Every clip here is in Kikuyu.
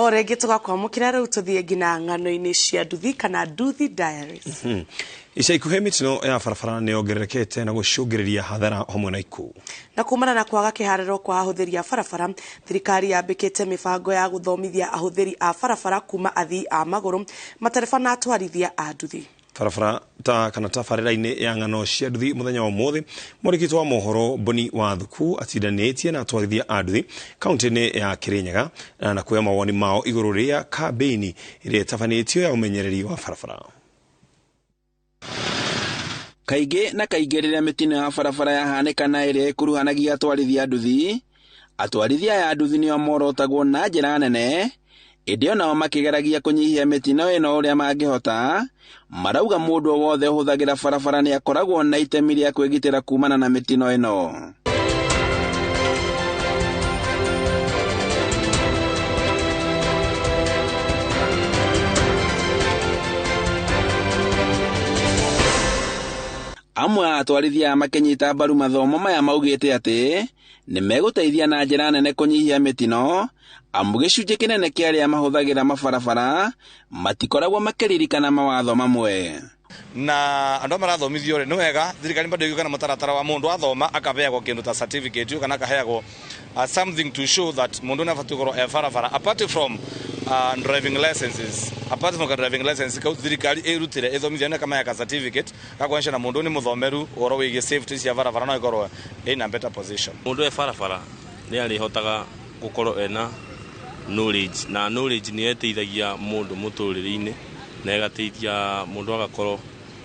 O rĩngĩ tũgakwamũkĩra. Rĩu tũthiĩ nginya ng'ano-inĩ cia nduthi kana Nduthi Diaries. Ica ikuhĩ mĩtino ya barabara nĩ yongererekete na gũcũngĩrĩria hathara hamwe na ikuũ. Na kumana na kwaga kĩharĩro kwa ahũthĩri a barabara, thirikari yambĩkĩte mĩbango ya gũthomithia ahũthĩri a barabara kuma athii a magũrũ, matereba na atwarithia a nduthi. Barabara ta kana tabarĩra-inĩ ya ng'ano cia nduthi mũthenya wa ũmũthĩ, mwandĩki wa mohoro Boni wa Thuku atindanĩtie na atwarithia a nduthi kaunti-inĩ ya Kirinyaga na kuoya mawoni mao igũrũ rĩa kambĩini ĩrĩa ĩtabanĩtio ya ũmenyereri wa barabara. Kaingĩ na kaingĩ rĩrĩa mĩtino ya barabara yahanĩka na ĩrĩa ĩkuruhanagia atwarithia a nduthi, atwarithia aya a nduthi nĩo morotagwo na njĩra nene, ĩndĩ onao makĩgeragia kũnyihia mĩtino ĩno ũrĩa mangĩhota, marauga mũndũ o wothe ũhũthagĩra barabara nĩ akoragwo na itemi rĩa kwĩgitĩra kumana na mĩtino ĩno. Amwe a atwarithia aya makĩnyita mbaru mathomo maya maugĩte atĩ nĩ megũteithia na njĩra nene kũnyihia mĩtino, amu gĩcunjĩ kĩnene kĩa arĩa mahũthagĩra mabarabara matikoragwo makĩririkana mawatho mamwe. Na andũ aya marathomithio rĩ, nĩ wega thirikari bado ĩgĩũka na mũtaratara wa mũndũ athoma akaheagwo kĩndũ ta certificate kana akaheagwo something to show that mũndũ nĩ abatiĩ gũkorwo e barabara, apart from driving licenses, apart from driving license kau, thirikari ĩrutĩre ĩthomithia nĩ kamahe ka certificate gakuonyesha na mũndũ nĩ mũthomeru ũhoro wĩgiĩ safety cia barabara, no ĩkorwo ĩna better position. Mũndũ e barabara nĩ arĩhotaga gũkorwo ena knowledge, na knowledge nĩ ĩteithagia mũndũ mũtũrĩre-inĩ na ĩgateithia mũndũ agakorwo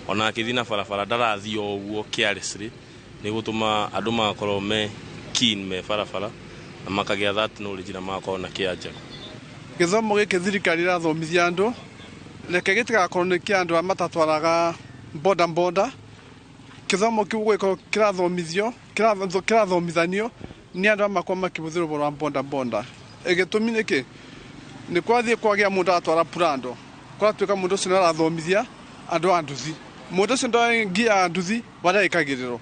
ona akĩthiĩ na barabara ndarathiĩ o ũguo carelessly, nĩ gũtũma andũ magakorwo me keen me barabara na makagĩa that knowledge na magakorwo na kĩa njega. Gĩthomo gĩkĩ thirikari ĩrathomithia andũ, reke gĩtigakorwo nĩ kĩa andũ arĩa matatwaraga boda boda. Gĩthomo kĩu gũgĩkorwo kĩrathomithio, kĩrathomithanio nĩ andũ arĩa makorwo makĩhũthĩra ũhoro wa boda boda. Gĩtũmi nĩkĩ? Nĩ kwathiĩ kwagĩa mũndũ aratwara Prado, kũratuĩka mũndũ ũcio nĩ arathomithia andũ a nduthi, mũndũ ũcio ndoĩ ngia ya nduthi warĩa ĩkagĩrĩrwo.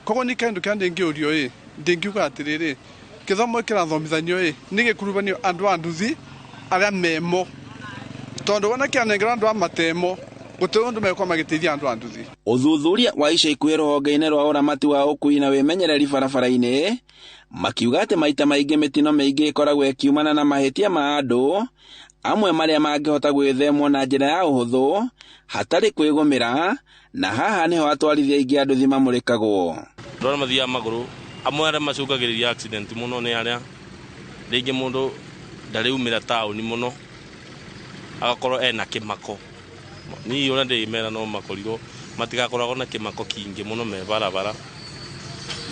Koguo nĩ kĩndũ kĩrĩa ndĩngĩũrio ĩ, ndĩngiuga atĩrĩrĩ, gĩthomo kĩrathomithanio ĩ, nĩ gĩkuruhanio andũ a nduthi arĩa memo, tondũ wona kĩanengerwo andũ a matemo, gũtirĩ ũndũ megũkorwo magĩteithia andũ a nduthi. Ũthuthuria wa ica ikuhĩ rũhonge-inĩ rwa ũramati wa ũkui na wĩmenyereri barabara-inĩ makiuga atĩ maita maingĩ mĩtino mĩingĩ ĩkoragwo ĩkiumana na mahĩtia ma andũ amwe marĩa mangĩhota gwĩthemwo na njĩra ya ũhũthũ hatarĩ kwĩgũmĩra, na haha nĩho atwarithia aingĩ a nduthi mamũrĩkagwo. Andũ arĩa mathiaga magũrũ amwe arĩa macũngagĩrĩria accident mũno nĩ arĩa rĩngĩ mũndũ ndarĩumĩra taũni mũno, agakorwo ena kĩmako. Niĩ ũrĩa ndĩmera no makorirwo matigakoragwo na kĩmako kĩingĩ mũno me barabara,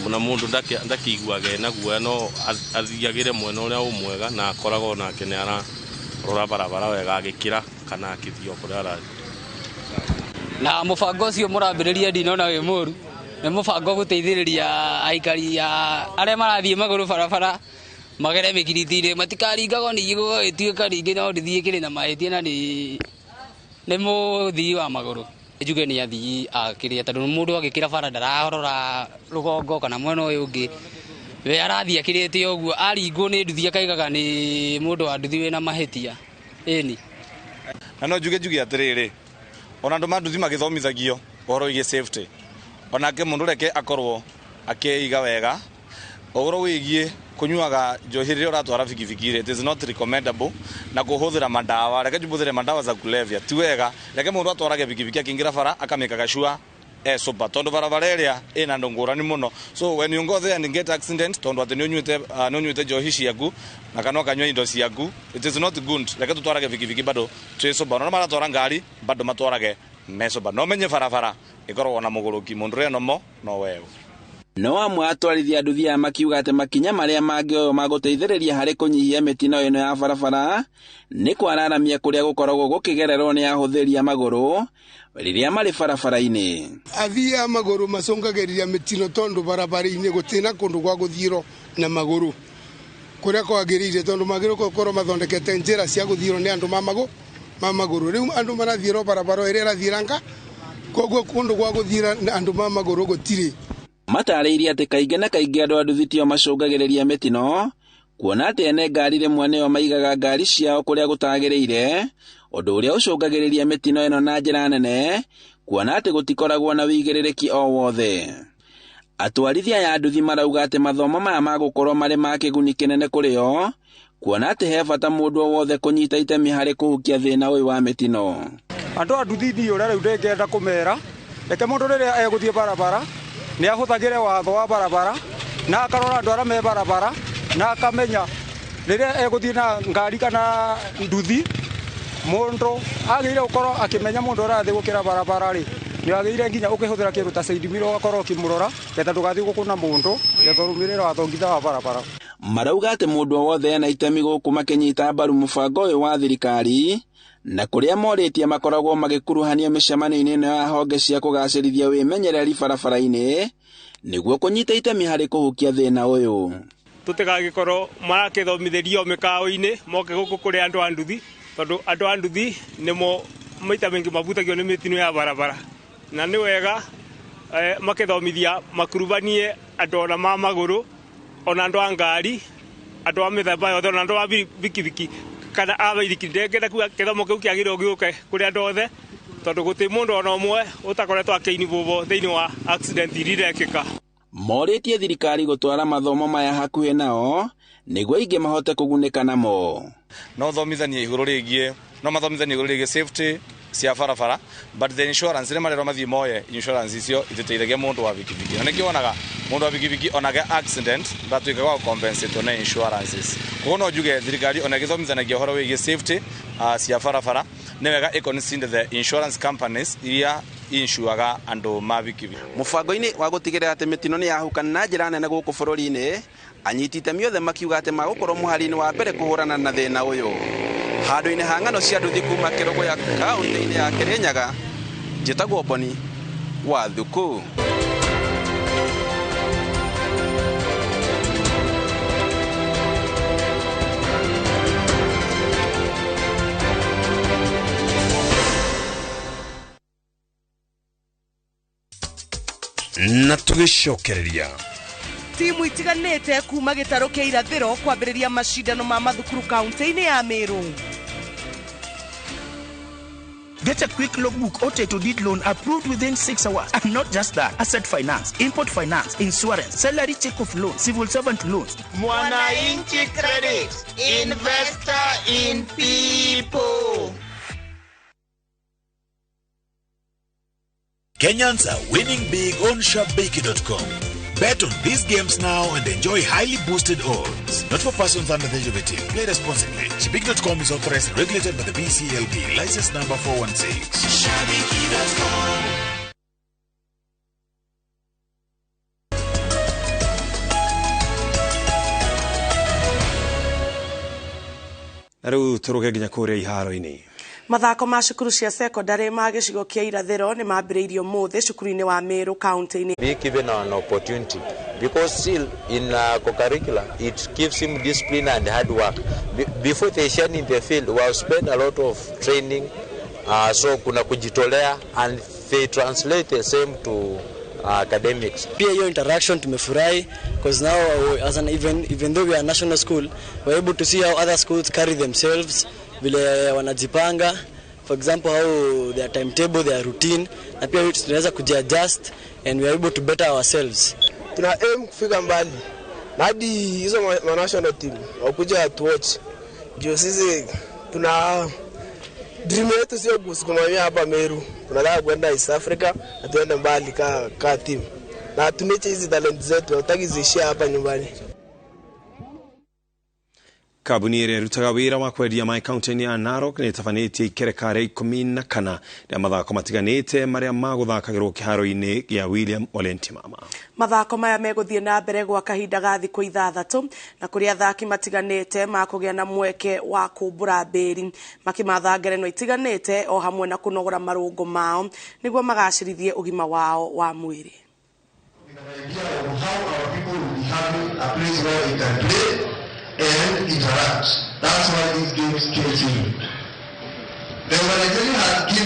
na mũndũ ndakĩiguaga ena guoya, no athiagĩre mwena ũrĩa ũmwega na akoragwo nake nĩ ararora barabara wega agĩkĩra kana akĩthiĩ o kũrĩa arathiĩ. Na mũbango ũcio mũrambĩrĩria ndinona wĩ mũru, nĩ mũbango gũteithĩrĩria aikari a arĩa marathiĩ magũrũ barabara magere mĩkiritĩ-inĩ, matikaringagwo ningĩ gũgagĩtuĩka ningĩ no ndĩthiĩ kĩrĩ na mahĩtia na nĩ mũthii wa magũrũ. Njuge nĩ athii a kĩrĩa, tondũ mũndũ agĩkĩra bara ndararora rũgongo kana mwena ũyũ ũngĩ, we arathiĩ akĩrĩte ũguo, aringwo nĩ nduthi akaigaga nĩ mũndũ wa nduthi wĩna mahĩtia. Ĩni. Na no njuge atĩrĩrĩ, ona andũ ma nduthi magĩthomithagio ũhoro wĩgiĩ safety, onake mũndũ reke akorwo akĩiga wega ũhoro wĩgiĩ kũnyuaga njohi rĩrĩa ũratwara bikibiki rĩ, it is not recommendable, na kũhũthĩra mandawa, reke njũthĩre mandawa za kulevya ti wega. Reke mũndũ atwarage bikibiki akĩingĩra bara akamĩkaga sure e sober, tondũ barabara ĩrĩa ĩna andũ ngũrani mũno. So when you go there and get accident tondũ atĩ nĩ ũnyuĩte njohi ciaku na kana ũkanyua indo ciaku, it is not good. Reke tũtwarage bikibiki bado twĩ sober, na maratwara ngari bado matwarage me sober, no menye barabara ĩkoragwo na mũgũrũki, mũndũ ũrĩa nomo no weũ. No amwe atwarithia nduthi aya makiuga atĩ makinya marĩa mangĩoywo ma gũteithĩrĩria harĩ kũnyihia mĩtino ĩno ya barabara nĩ kwararamia kũrĩa gũkoragwo gũkĩgererwo nĩ ahũthĩri a magũrũ rĩrĩa marĩ barabara-inĩ. Athii a magũrũ macũngagĩrĩria mĩtino tondũ barabara-inĩ gũtirĩ kũndũ gwa gũthiĩrwo na magũrũ kũrĩa kwagĩrĩire, tondũ magĩrĩirwo gũkorwo mathondekete njĩra cia gũthiĩrwo nĩ andũ ma magũrũ. Rĩu andũ marathiĩrwo barabara ĩrĩa ĩrathiĩra nga, koguo kũndũ gwa gũthiĩra na andũ ma magũrũ gũtirĩ. Matarĩirie atĩ kaingĩ na kaingĩ andũ a nduthi tio macũngagĩrĩria mĩtino, Kuona atĩ ene ngari rĩmwe nĩo maigaga ngari ciao kũrĩa gũtagĩrĩire, ũndũ ũrĩa ũcũngagĩrĩria mĩtino ĩno na njĩra nene, kuona atĩ gũtikoragwo na wĩigĩrĩrĩki o wothe. Atwarithia aya a nduthi marauga atĩ mathomo maya magũkorwo marĩ ma kĩguni kĩnene kũrĩ o, kuona atĩ he bata mũndũ o wothe kũnyita itemi harĩ kũhukia thĩna ũyũ wa mĩtino. Andũ a nduthi niĩ ũrĩa rĩu ndĩngĩenda kũmera, reke mũndũ rĩrĩa egũthiĩ barabara nĩ ahũthagĩre watho wa barabara na akarora andũ arĩa me barabara na akamenya rĩrĩa egũthiĩ na ngari kana nduthi mũndũ agĩrĩire gũkorwo akĩmenya mũndũ ũrĩa arathiĩ gũkĩra barabara rĩ nĩ wagĩrĩire nginya ũkĩhũthĩra kĩndũ ta side mirror ũgakorwo ũkĩmũrora getha ndũgathiĩ gũkũna mũndũ getha ũrũmĩrĩre watho nginya wa barabara. Marauga atĩ mũndũ o wothe ena itemi gũkũ makĩnyita mbaru mũbango ũyũ wa thirikari na kũrĩa morĩtie makoragwo magĩkuruhanio mĩcemanio-inĩ ĩno ya honge cia kũgacĩrithia wĩmenyereri barabara-inĩ nĩguo kũnyita itemi harĩ kũhukia thĩna ũyũ. Tũtigagĩkorwo marakĩthomithĩrio mĩkawa-inĩ moke gũkũ kũrĩ andũ a nduthi, tondũ andũ a nduthi nĩmo maita maingĩ mabutagio nĩ mĩtino ya barabara, na nĩ wega makĩthomithia makurubanie andũ ona ma magũrũ ona andũ a ngari andũ a mĩthemba yothe ona andũ a bikibiki kana a baithikiri. Ndĩngĩenda kuga gĩthomo kĩu kĩagĩrĩirwo gĩũke kũrĩ andũ othe, tondũ gũtirĩ mũndũ ona ũmwe ũtakoretwo akĩinvolve thĩinĩ wa accident iria irekĩka. Morĩtie thirikari gũtwara mathomo maya hakuhĩ nao nĩguo aingĩ mahote kũgunĩka namo. No thomithanie igũrũ rĩgiĩ, no mathomithanie igũrũ rĩgiĩ safety cia barabara, but the insurance rĩ marerwo mathiĩ moye insurance icio ititeithagia mũndũ wa bikibiki, na nĩkĩo wonaga mũndũ wa bikibiki onage accident ndatuĩkaga wa compensate nĩ insurances. Koguo no njuge thirikari ona ĩgĩthomithanagia ũhoro wĩgiĩ safety cia barabara nĩ wega ĩ consider the insurance companies iria insuraga andũ ma bikibiki. Mũbango-inĩ wa gũtigĩrĩra atĩ mĩtino nĩ yahuka na njĩra nene gũkũ bũrũri-inĩ, anyiti itemi othe makiuga atĩ magũkorwo mũhari-inĩ wa mbere kũhũrana na thĩna ũyũ. Handũ-inĩ ha ng'ano cia nduthi kuma Kĩrũgũya kaũntĩ-inĩ ya Kĩrĩnyaga, njĩtagwo Boni wa Thuku. Na tũgĩcokereria timu itiganĩte kuma gĩtarũ kĩa irathĩro kwambĩrĩria macindano ma mathukuru kaunti-inĩ ya Meru. Get a quick logbook or title deed loan approved within 6 hours. And not just that, asset finance, import finance, insurance, salary check-off loan, civil servant loans. Mwananchi Credit, investor in people. Kenyans are winning big on Shabiki.com. Bet on these games now and enjoy highly boosted odds. Not for persons under the age of 18. Play responsibly. Shabiki.com is authorized and regulated by the BCLB. License number 416. Shabiki.com. Na rĩu tũrũge nginya kũrĩa iharo-inĩ. Mathako ma cukuru cia secondary ma gĩcigo kĩa irathĩro nĩ mambĩrĩirio ũmũthĩ cukuru-inĩ wa Meru kaunti-inĩ. Be given an opportunity because still in co-curricular it gives him discipline and hard work. Before they shine in the field, we have spent a lot of training, so kuna kujitolea and they translate the same to academics. Pia hiyo interaction tumefurahi because now as an even though we are national school, we are able to see how other schools carry themselves, vile wanajipanga, for example how their timetable, their routine, na pia tunaweza kujiadjust and we are able to better ourselves. Tuna aim kufika mbali na hadi hizo national team wakuja to watch. Juu sisi tuna dream yetu sio kusimamia hapa Meru, tunataka kwenda East Africa na tuende mbali ka team, na tumeche hizi talent zetu, hatutaki ziishie hapa nyumbani. Kambuni ĩrĩa ĩrutaga wĩra wa kwendia maĩ kaunti-inĩ ya Narok nĩ ĩtabanĩtie ikereka rĩa 14 rĩa mathako matiganĩte marĩa magũthakagĩrwo kĩharo-inĩ gĩa William Ole Ntimama. Mathako maya megũthiĩ na mbere gwa kahinda ga thikũ 6 na kũrĩa athaki matiganĩte makũgĩa na mweke wa kũmbũra mbĩri makĩmatha ngerenwa itiganĩte o hamwe na kũnogora marũngo mao nĩguo magacĩrithie ũgima wao wa mwĩrĩ. And interact. That's why these games came in. The organization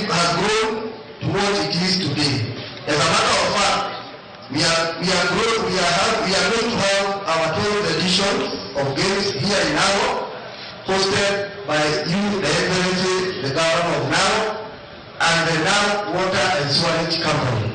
has grown to what it is today. As a matter of fact, we are going to have our 12th edition of games here. here in Narok, hosted by you, the Excellency, the Governor of Narok, and the Narok Water and Sewerage Company.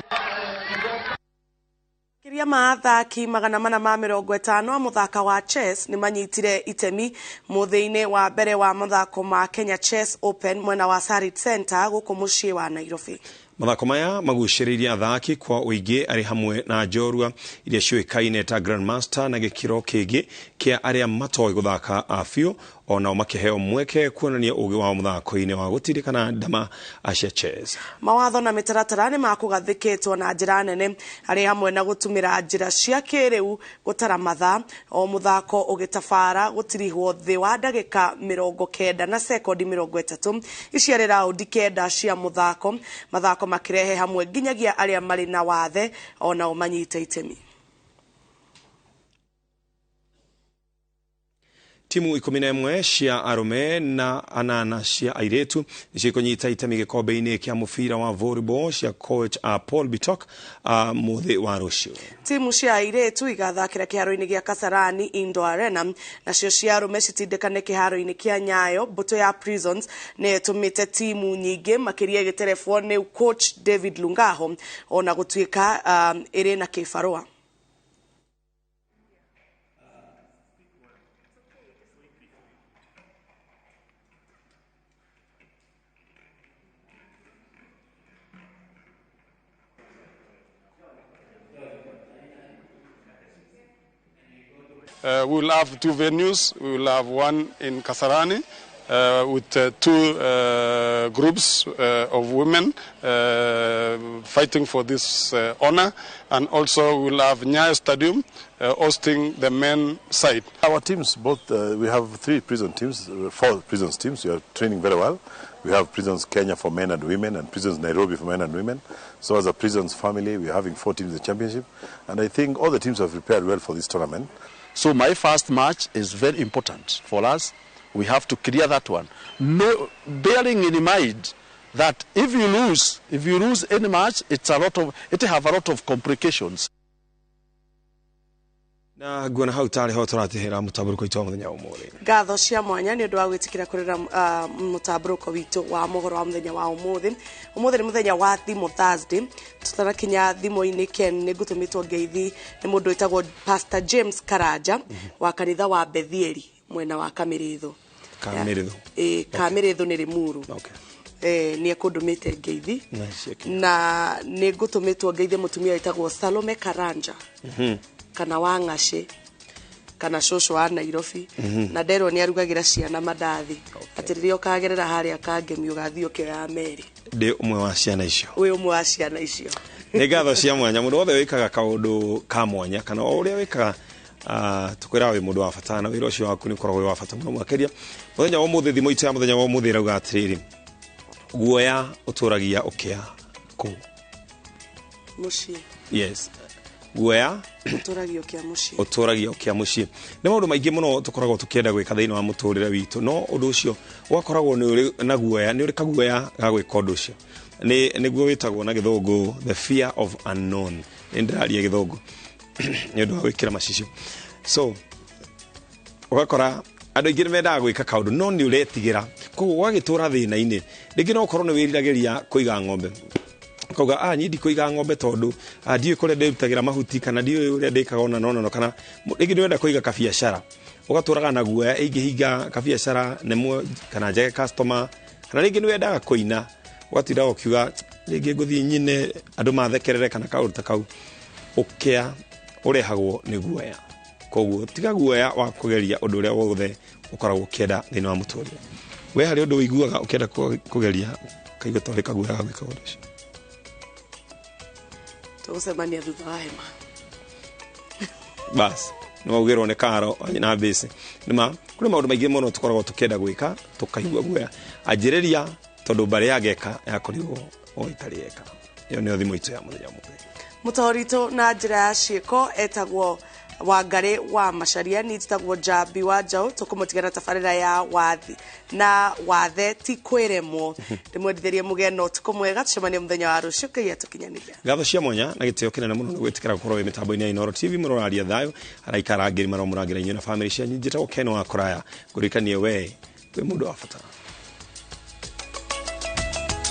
Makĩria ma athaki 450 a mũthako wa chess nĩ manyitire itemi mũthĩ-inĩ wa mbere wa mathako ma Kenya Chess Open mwena wa Sarit Center gũkũ mũciĩ wa Nairobi. Mathako maya magucĩrĩirie athaki kwa ũingĩ arĩ hamwe na njorua iria ciũĩkaine ta Grandmaster na gĩkĩro kĩngĩ kĩa arĩa matoĩ gũthaka biũ onao makĩheo mweke kuonania ũgĩ wao mũthako-inĩ wa gũtindĩkana ndama cia chess. Mawatho na mĩtaratara nĩ makũgathĩkĩtwo na njĩra nene arĩ hamwe na gũtũmĩra njĩra cia kĩrĩu gũtara mathaa o mũthako ũgĩtabara gũtirihwo thĩ wa ndagĩka 90 na sekondi 30 ici arĩ raundi 9 cia mũthako. Mathako makirehe hamwe nginyagia arĩa marĩ na wathe onao manyite itemi. Timu 11 cia arũme na 8 cia airĩtu nĩcio ikũnyita itemi gĩkombe-inĩ kĩa mũbira wa volleyball cia coach Paul Bitok mũthĩ wa rũciũ. Timu cia airĩtu igathakĩra kĩharo-inĩ gĩa Kasarani Indoor Arena, nacio cia arũme citindĩkane kĩharo-inĩ kĩa Nyayo. Mbũtũ ya Prisons nĩ ĩtũmĩte timu nyingĩ makĩria ĩgĩterebwo nĩ coach David Lungaho ona gũtuĩka ĩrĩ na kĩbarũa. We will have two venues. We will have one in Kasarani with two groups of women fighting for this honor, and also we will have Nyayo Stadium hosting the men side. Our teams, both, we have three prison teams, four prison teams. We are training very well. We have Prisons Kenya for men and women and Prisons Nairobi for men and women. So as a prisons family, we are having four teams in the championship, and I think all the teams have prepared well for this tournament. So my first match is very important for us. We have to clear that one. No, bearing in mind that if you lose any match, it have a lot of complications. Na guona hau tarĩ ho tũratihĩra mũtambũrũko witũ wa mũthenya wa ũmũthĩ. Ngatho cia mwanya nĩ ũndũ wa gwĩtĩkĩra kũrera mũtambũrũko witũ wa mohoro wa mũthenya wa ũmũthĩ. Ũmũthĩ nĩ mũthenya wa thimũ Thursday. Tũtanakinya thimũ-inĩ Ken nĩ ngũtũmĩtwo ngeithi nĩ mũndũ wĩtagwo Pastor James Karanja wa kanitha wa Bethieri mwena wa Kamĩrĩthũ. Kamĩrĩthũ. Kamĩrĩthũ nĩ Limuru. Okay. Nĩ ekũndũmĩte ngeithi na nĩ ngũtũmĩtwo ngeithi mũtumia wĩtagwo Salome Karanja kana wa Ng'acĩ kana cũcũ wa Nairobi. Na nderwo nĩ arugagĩra ciana mandathi. Atĩ rĩrĩa ũkagerera harĩa Kangemi ũgathiĩ ũkĩoya meri. Ndĩ ũmwe wa ciana icio. Wĩ ũmwe wa ciana icio. Nĩ ngatho cia mwanya mũndũ wothe wĩkaga kaũndũ ka mwanya kana o ũrĩa wĩkaga tũkwĩraga wĩ mũndũ wa bata na wĩra ũcio waku nĩ ũkoragwo wĩ wa bata mũno makĩria. Mũthenya wa ũmũthĩ thimũ itũ ya mũthenya wa ũmũthĩ ĩrauga atĩrĩrĩ, guoya ũtũragia ũkĩa kũ? Mũciĩ. Yes. Guoya ũtũragia ũkĩa mũciĩ. Ũtũragia ũkĩa mũciĩ. Nĩ maũndũ maingĩ mũno tũkoragwo tũkĩenda gwĩka thĩinĩ wa mũtũrĩre witũ, no ũndũ ũcio ũgakoragwo nĩ ũrĩ na guoya, nĩ ũrĩ kaguoya ga gwĩka ũndũ ũcio. Nĩ nĩguo wĩtagwo na gĩthũngũ the fear of unknown. Nĩ ndĩraria gĩthũngũ nĩ ũndũ wa gwĩkĩra macicio. So ũgakora andũ aingĩ nĩ mendaga gwĩka kaũndũ no nĩ ũretigĩra, koguo ũgagĩtũra thĩna-inĩ. Rĩngĩ no ũkorwo nĩ wĩriragĩria kũiga ng'ombe, ukauga niĩ ndikũiga ng'ombe tondũ ndiũĩ kũrĩa ndĩrutagĩra mahuti kana ndiũĩ ũrĩa ndĩkaga ona no kana rĩngĩ nĩ wenda kũiga kabiacara ũgatũraga na guoya ĩngĩhinga kabiacara nemwe kana njage customer, kana rĩngĩ nĩ wendaga kũina ũgatinda ũkiuga rĩngĩ ngũthiĩ nyine andũ mathekerere kana kaũndũ ta kau. Ũkĩa ũrehagwo nĩ guoya, koguo tiga guoya wa kũgeria ũndũ ũrĩa wothe ũkoragwo ũkĩenda thĩinĩ wa mũtũrĩre. We harĩ ũndũ ũiguaga ũkĩenda kũgeria ũkaigua ta ũrĩ kaguoya ga gwĩka ũndũ ũcio. Tũgũcemania thutha wa hema. Bas nĩ waugĩrwo nĩ karo na mbĩcĩ. Nĩma kũrĩ maũndũ maingĩ mũno tũkoragwo tũkĩenda gwĩka tũkaigua guoya. Anjĩrĩria tondũ mbarĩ yageka yakorirwo o ĩtarĩ eka. Ĩyo nĩyo thimũ itũ ya mũthenya ũmũthĩ. Mũtoritũ na njĩra ya ciĩko etagwo Wangari wa Macharia, ni njĩtagwo Njambi wa Njaũ. Tũkũmũtigana tabarĩra ya wathi na wathe ti kwĩremwo. Ndĩmwendithĩrie mũgĩe na ũtukũ mwega, tũcemanie mũthenya wa rũciũ. Ngai atũkinyanĩria. Ngatho cia mwanya na gĩtĩo kĩnene mũno nĩ gwĩtĩkĩra gũkorwo wĩ mĩtambo-inĩ ya Inooro TV. Mũroraria thayũ araikara ngĩri maromũrangĩra inyuĩ na bamĩrĩ cianyu. Njĩtagwo Ken wa Kũraya, ngũririkanie we wĩ mũndũ wa bata.